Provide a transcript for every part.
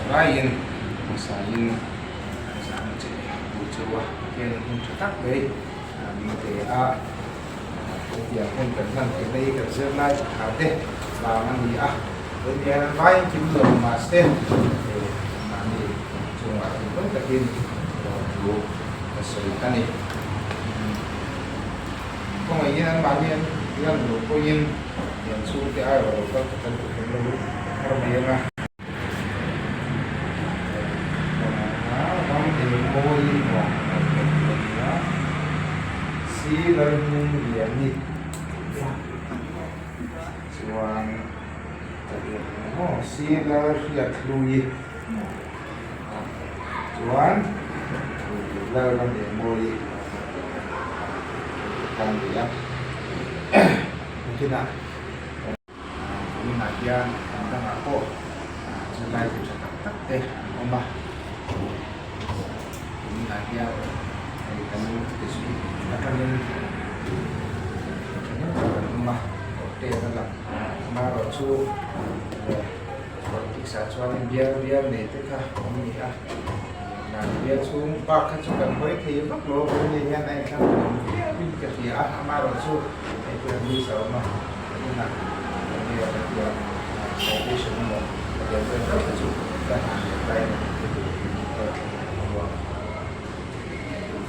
Zavaiin hmasain zahna che tur cheu a, Pathianin hun tha tak mai min pe a, hetiang hun kan hman theihna hi kan zir lai tha te vang a ni a, hemi hian an vaiin kim lo mahse mahni chungah thinlung takin lawmthu ka sawi a ni. Kawngaihin an mahni an lan lo pawhin lian chhungte aiawh lo kal ta kan tukhum lo thar mai anga. Ram eng mawi nuam ngaihtuah tur a ni a, si Lalhming Liani chuan maw si Lalhriathlui chuan Lalram eng mawi kan ni a, nakinah. Tunah hian hnam dangah pawh zirlai ti tha tak tak te an awm a, tunah hian hei kan district atangin thahnem tak an awm a, hotel a lang amaherawhchu politics ah chuanin bial bial nei te kha awm ni a, mahni bial chhung bak kha chu kan hawi thei vak lo a, ni hian a inthlang awm viauin ka hria a, amaherawhchu hei chu list a awm a. Tunah enge a tia citation emaw a tia vel vel te chu ka hna leh lai emaw te tur in ka thleng a ruang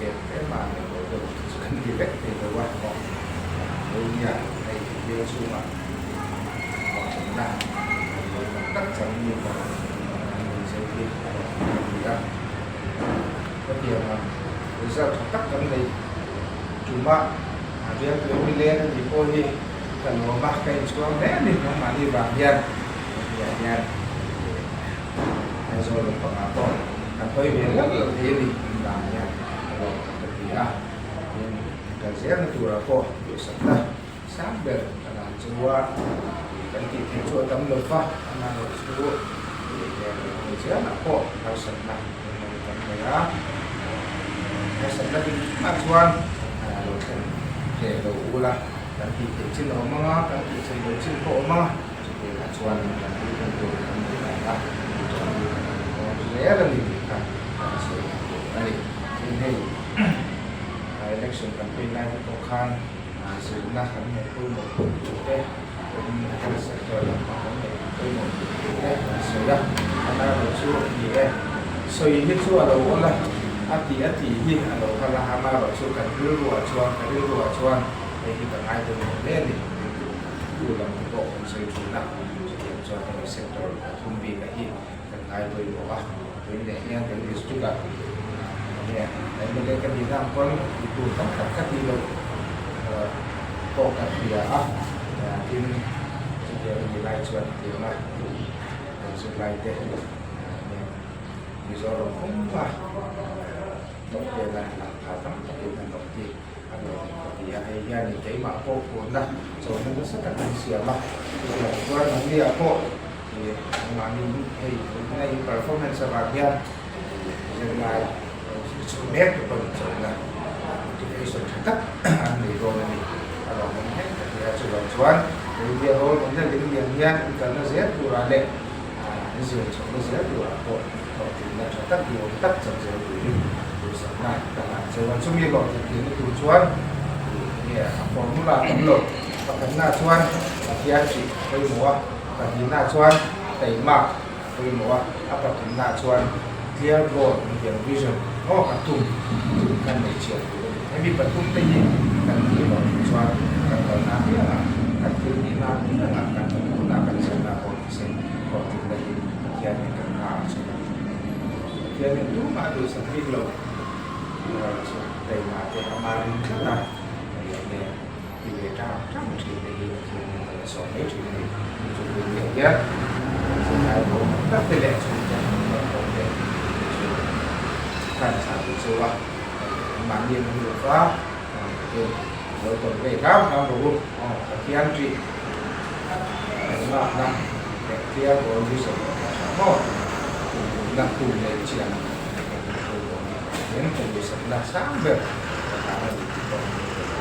vel tlem a nei lo deuh te chu kan ti vek thei lo a maw lo nia hei bial chhungah hlawhtlinna lo tak tak chang mi pawh an ni zeu hi a rawn a ni a hetiang ang result tha tak kan nei tumah A bialtu mi leng a nih pawh hi ka lawm a, ka inchhuang hle a ni. Nangmahni vang hian hetiang hian Aizawl lampangah pawh kan hawi ve lak loh thei a ni. An vang hian ka lawm ka ti a, tin kal zelna turah pawh duhsakna sang ber ka lan chu a kan tih theih chu a tam lo va, amaherawhchu zelah pawh harsatna engemaw kan nei a, harsatna engkimah chuan lo thlen hreh lo ula kan tih theih chin a awm ang a, kan tih theih loh chin pawh a awm a, chutiangah chuan kan tih hun tur kan nei vang a, chuan kan awm zel a ni tih kha kan sawi tur a ni. Tin hei election campaign lai te pawh khan zirna kan ngaih pawimawh tur te, Health sector lampang kan ngaih pawimawh tur te kan sawi a, amaherawhchu ni e, sawi hi chu a lo awl a, a tih a tih hi a lo kal a, amaherawhchu kan rilruah chuan, ka rilruah chuan hei hi ka ngai pawimawh hle a ni, rilru tu lam te pawh kan sawi thin a, chutiang chuan hemi sector pathum bikah hi kan ngai pawimawh a, tun leh hian kan district ah enge mla ka nihna ang pawn tih tur tam tak ka tih loh pawh ka hria a, tin chutiang a nih lai chuan hetiang a kan zirlai te enge Mizoram pumpa tawp vela lang phah tam takin an awm tih a lawm ka ti a, hei hianin keimah pawh phurna chawhna nasa tak an siam a, chutiang chuan nangniah pawh ih mahni hei na in performance avang hian zirlai chhun mek te pawhin chawhna motivation tha tak an nei dawn a ni, a lawmawm hle ka ti a, chuvang chuan India role model in lian hian in kalna zel turah leh an zir chhohna zel turah pawh hlawhtlinna tha tak duhawm tak chak zel turin duhsakna ka hlan cheu a. Chumi hlawhtlinna tur chuan enge a formula tam lo. Pakhatna chuan Pathian hrih a pawimawh a, pahnihna chuan taimak a pawimawh a, a pathumna chuan clear goal an tih ang vision maw kan tum tum kan nei chian tur a ni. Hemi pathum te hi kan tih hlawhtling chuan kan kalna apiangah, kan thil tihna apiangah, kan hnathawhna, kan zirna pawh ni se hlawhtlinna hi Pathianin kan hma a chhun a ni. Pathianin tumah a duhsak bik lo chu taima te ama ring tlat a, hei enge ti ve tang tang thin te hi Pathianin a la sawm mai thin a ni. Chu chu leh hian zirlai pawh tak tak te leh chhungte kan pawh te chu kan chah duh cheu a, mahni an awm lo va, lo tawn vei hram hram rawh u. Pathian ṭih engmahna leh clear goal vision a ṭha maw? Tumna tum leh chian pawimawh ni in ka duhsakna sang ber ka hlan a ni tih pawh ka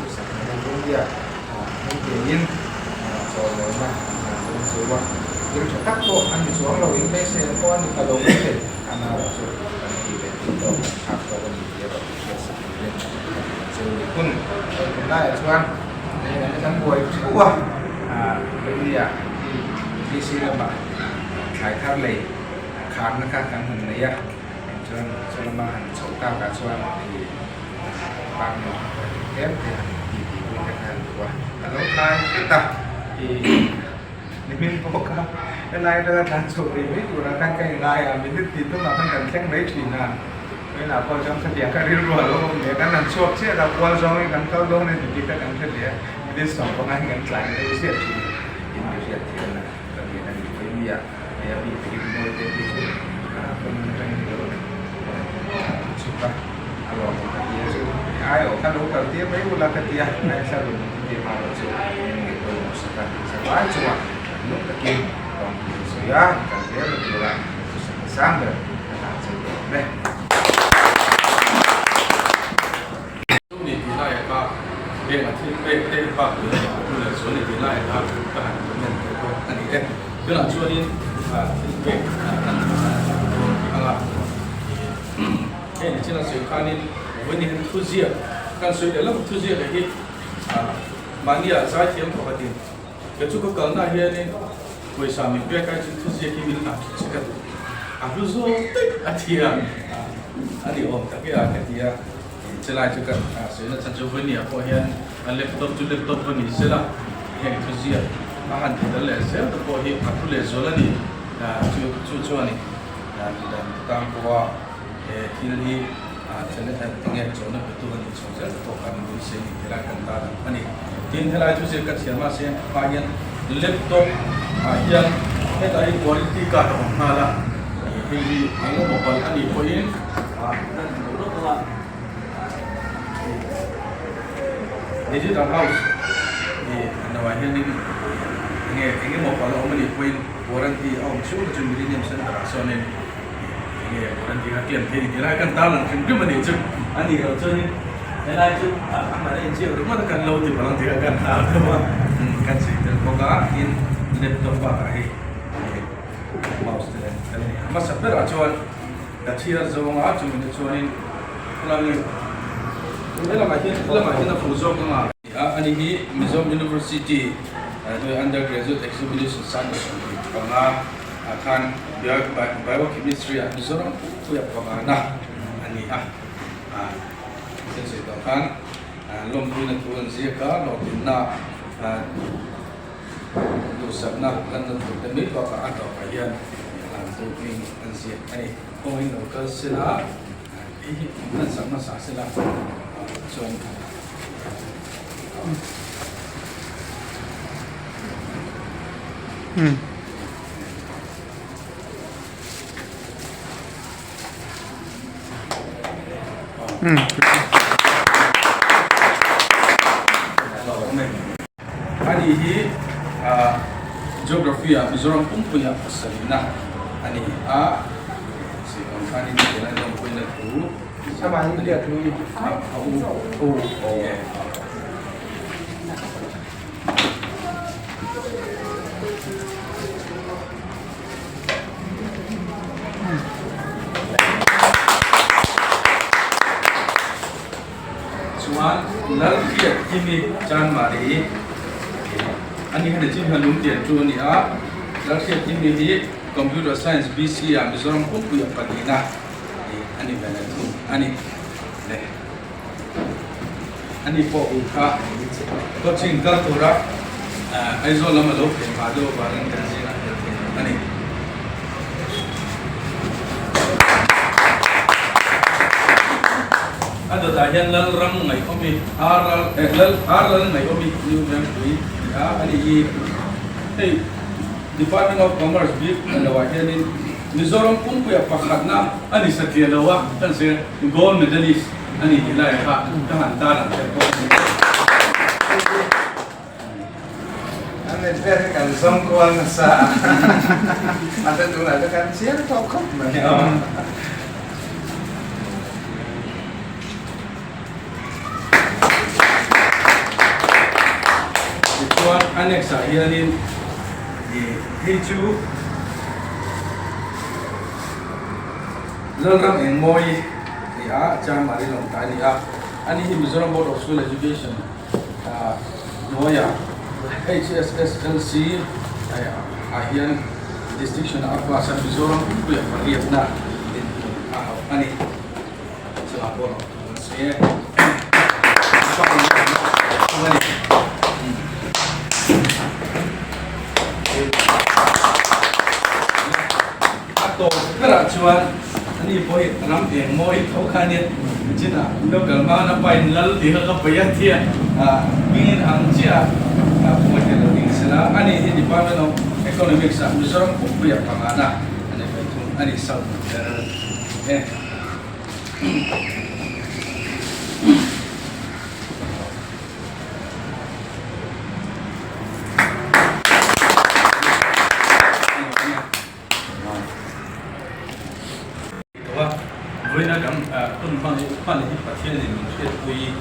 duhsakna ho rum nia hming teiin chawlawina an hlan dawn cheu a. Thil tha tak pawh a ni chuang lo, in beisei ang pawh a ni ta lo mai thei. A nara chu kan tih leh tih tawk kan thlak tawk a ni tih erawh i hriat sak turin ka ti ang che u ni. Hun hei tunlaiah chuan hei kan buai theuh a, India DC lamah thlai thar lei kharna kha kan han nei a, chuan chu lama han chhoh takah chuan i partner tlem te han ti tih pui te kha an duh a, a lo tlai hret a, i nimin pawh kha helai atanga tlan chhoh thei mai turah khan ka inngai a, minute tih tumah khan kan thleng mai thin a, vawiinah pawh chuan khatiang kha rilru a lo awm leh a, kan han chhuak chiah a, kual zawngin kan kal dawn e tih kha kan hre leh a, minute 15 in kan tlai deuh ziah thin in mi hriat thiam a. Ka lian a nih pawhin nia, hei a bik takin mawi te hi chu kawng atangin i lo chhuk a, a lawm ka ti a chu ai aw kha lo kal tir mai ula ka ti a, ngaithla run ka ti marawh chu eng nge pawimawh sak a, zavai chungah lung takin lawm tur a sawi a, kal zel na tura thusak sang ber ka hlan cheu tawh awm e. Chu ni tih laiah kha heng a thil pek te bak leh a thu leh zual ni tih laiah kha ka han comment teh bawk a ni e. Tunah chuanin thil pek kan han dawn tih anga hei ni chin a sawi khanin vawiin hian thuziak kan sawi leh lam thuziak leh hi mahnia zaithiam pakhatin kei chu ka kalnaah hianin pawisa min pek ai chu thuziak hi min hlan thin se ka duh a hlu zawk daih a thiam a ni awm tak e a ka ti a. Chelai chu kan sawi na chhan chu Vawnia pawh hian a laptop chu laptop pawh ni sela heng thuziak a han ti dal leh zel te pawh hi a thu leh zual a ni. Chu chu chuanin midang te tan pawha he thil hi enge chawhna petu a nih chho zel te pawh kan beisei ni tih lai kan tan a ni. Tin, helai thuziak ka chhiar mahse hma hian laptop ah hian hetah hi warranty card a awm nghal a, hei hi engemaw palh a nih pawhin Digital house ih a hnuaiah hianin enge eng emaw palh a awm anih pawhin warranty a awm chhung te chu Millennium Centre ah sawnin enge warranty kha claim thei a ni tih lai kan tarlang hrim hrim anih chu a nih loh chuanin helai chu a hman a inziak ringawt a kan lo ti palh ang tih kha kan hlau deuh a kan sawi tel bawk a tin laptop bakah hei mouse te nen kan nei a hmasa berah chuan. Ka chhiar zawng a, chumi te chuanin khawlai helamah hian helamah hian a fuh zawk ang a. A ani hi Mizoram University hnuai Undergraduate Examination 25 ah khan Biochemistry ah Mizoram pumpui a pangana a ni a. Thil sawi tawh khan lawmpuina thu an ziak a, hlawhtlinna duhsakna lanna tur te mai bakah a tawpah hian hlan tu hming an ziak a ni. Kawngin lo kal sela, hei hi an sak hmasa sela chuan Ani hi Geography ah Mizoram pumpuia pasarihna a ni a, Sihon khanin tunlai lawmpuina thu a u a ni e. Chuan Lalhriat Kimi Chanmari ani hian chin hian lung tian chu a ni a, Lalhriat Kimi hi Computer Science BC ah Mizoram pumpui a pahnihna a ni ve leh thung a ni. Le ani pawh kha coaching kal tura Aizawl lam a lo phei hma deuh avangin kan zingah tel thei lo a ni. A dawtah hian Lalram Ngaihawmi, Ar Lal Ar Lal Ngaihawmi New Vengpui ti a, ani hi hei Department of Commerce bik loah hianin Mizoram pumpuia pakhatna a ni satliah lo a, kan sawi a, Gold Medalist a ni tih laiah kha ka han tarlang tel bawk a ni. An let vel hi kan zawng kual nasa a, mahse tunah chu kan chiang tawh khawp mai. Tichuan annex ah hianin ih. Hei chu Lalram Engmawi ni a, Chanmari Lawngtlai ni a. Ani hi Mizoram Board of School Education hnuaiah HSSLC ah hian distinction a pass a, Mizoram pumpui ah pariatna dinhmun a hauh a ni. Chungah pawh lawmthu kan sawi e. A tawp berah chuan ani pawh hi ram eng mawi tho kha ania chinah local hmangin a pain lal tih kha ka paih a tia hmingin ang chiah a pawh hian lo ding sela ani hi Department of Economics ah Mizoram pumpuiah pangana a nei mai thung a ni South General e. Vawiina kan hun hman hi hman hi Pathianin min hriatpui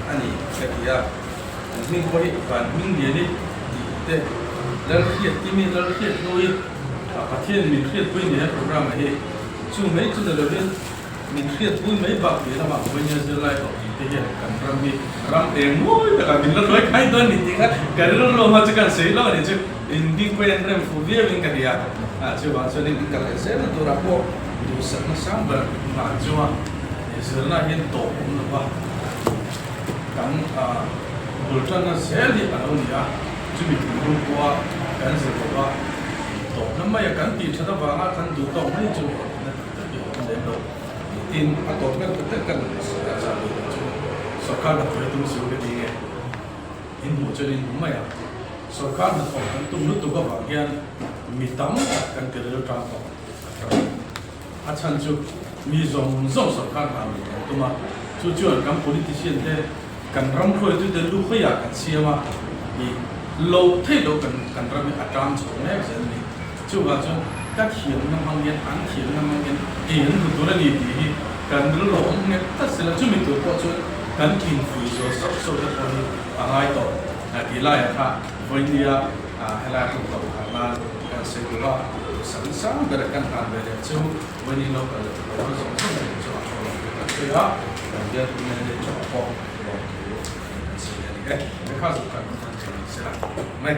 a ni ka ti a, an hming pawh hi Van Hmingliani tih te Lalhriatkimi Lalhriathlui Pathianin min hriatpui ni he programme hi chu mai chu ni lovin min hriatpui mai bak tih lamah vawiina zirlai tawh tih te hian kan ram hi ram eng mawi takah min la hruai khai dawn ni tih kha ka rilru hma chu kan sawi lo a ni chu. In bik pawhin an rem fuh viau in ka hria a, chuvang chuanin in kal leh zelna turah pawh duhsakna sang ber hna chunga zirna hian tawp awm lo va, kan bul tanna zel hi a lo ni a, chumi thinlung pawha kan zir lo va, tawpna maia kan tih that avanga kan duh tawk mai chu hlawhtlinna tak tak hi a awm lem lo. Tin, a tawp ber tak tak kan zah duh loh chu sorkar hnathawh hi tum siu ka ti nge? In hmuh chuan in hmu mai ang. Sorkar hnathawh kan tum lutuk avang hian mi tam tak kan ti ril tang tawh a kher a. A chhan chu mi zawng zawng sorkar hna lui kan tum a, chu chuan kan politician te, kan ram hruaitute lu hawiah kan siam a, i loh theih loh kan kan ram hi a tang chho mek zel a ni. Chuvang chuan ka thiamna hmang hian an thiamna hmang hian ei an hmu tur a ni tih hi kan rilru awm nghet tlat sela chumi tur pawh chuan kan inpui zual sauh sauh te pawh hi a ngai tawh tih laiah kha vawinia helai hun tawh khat nan kan sawi duh a, san sang ber kan hlan ve leh chu vawiin lo kal leh lo kal zawng zawng te chu a thaw lo tur kan sawi a, kan bial mla chungah pawh lawmthu kan sawi a ni e. Lehkha zuk khat kan sawi sela mai.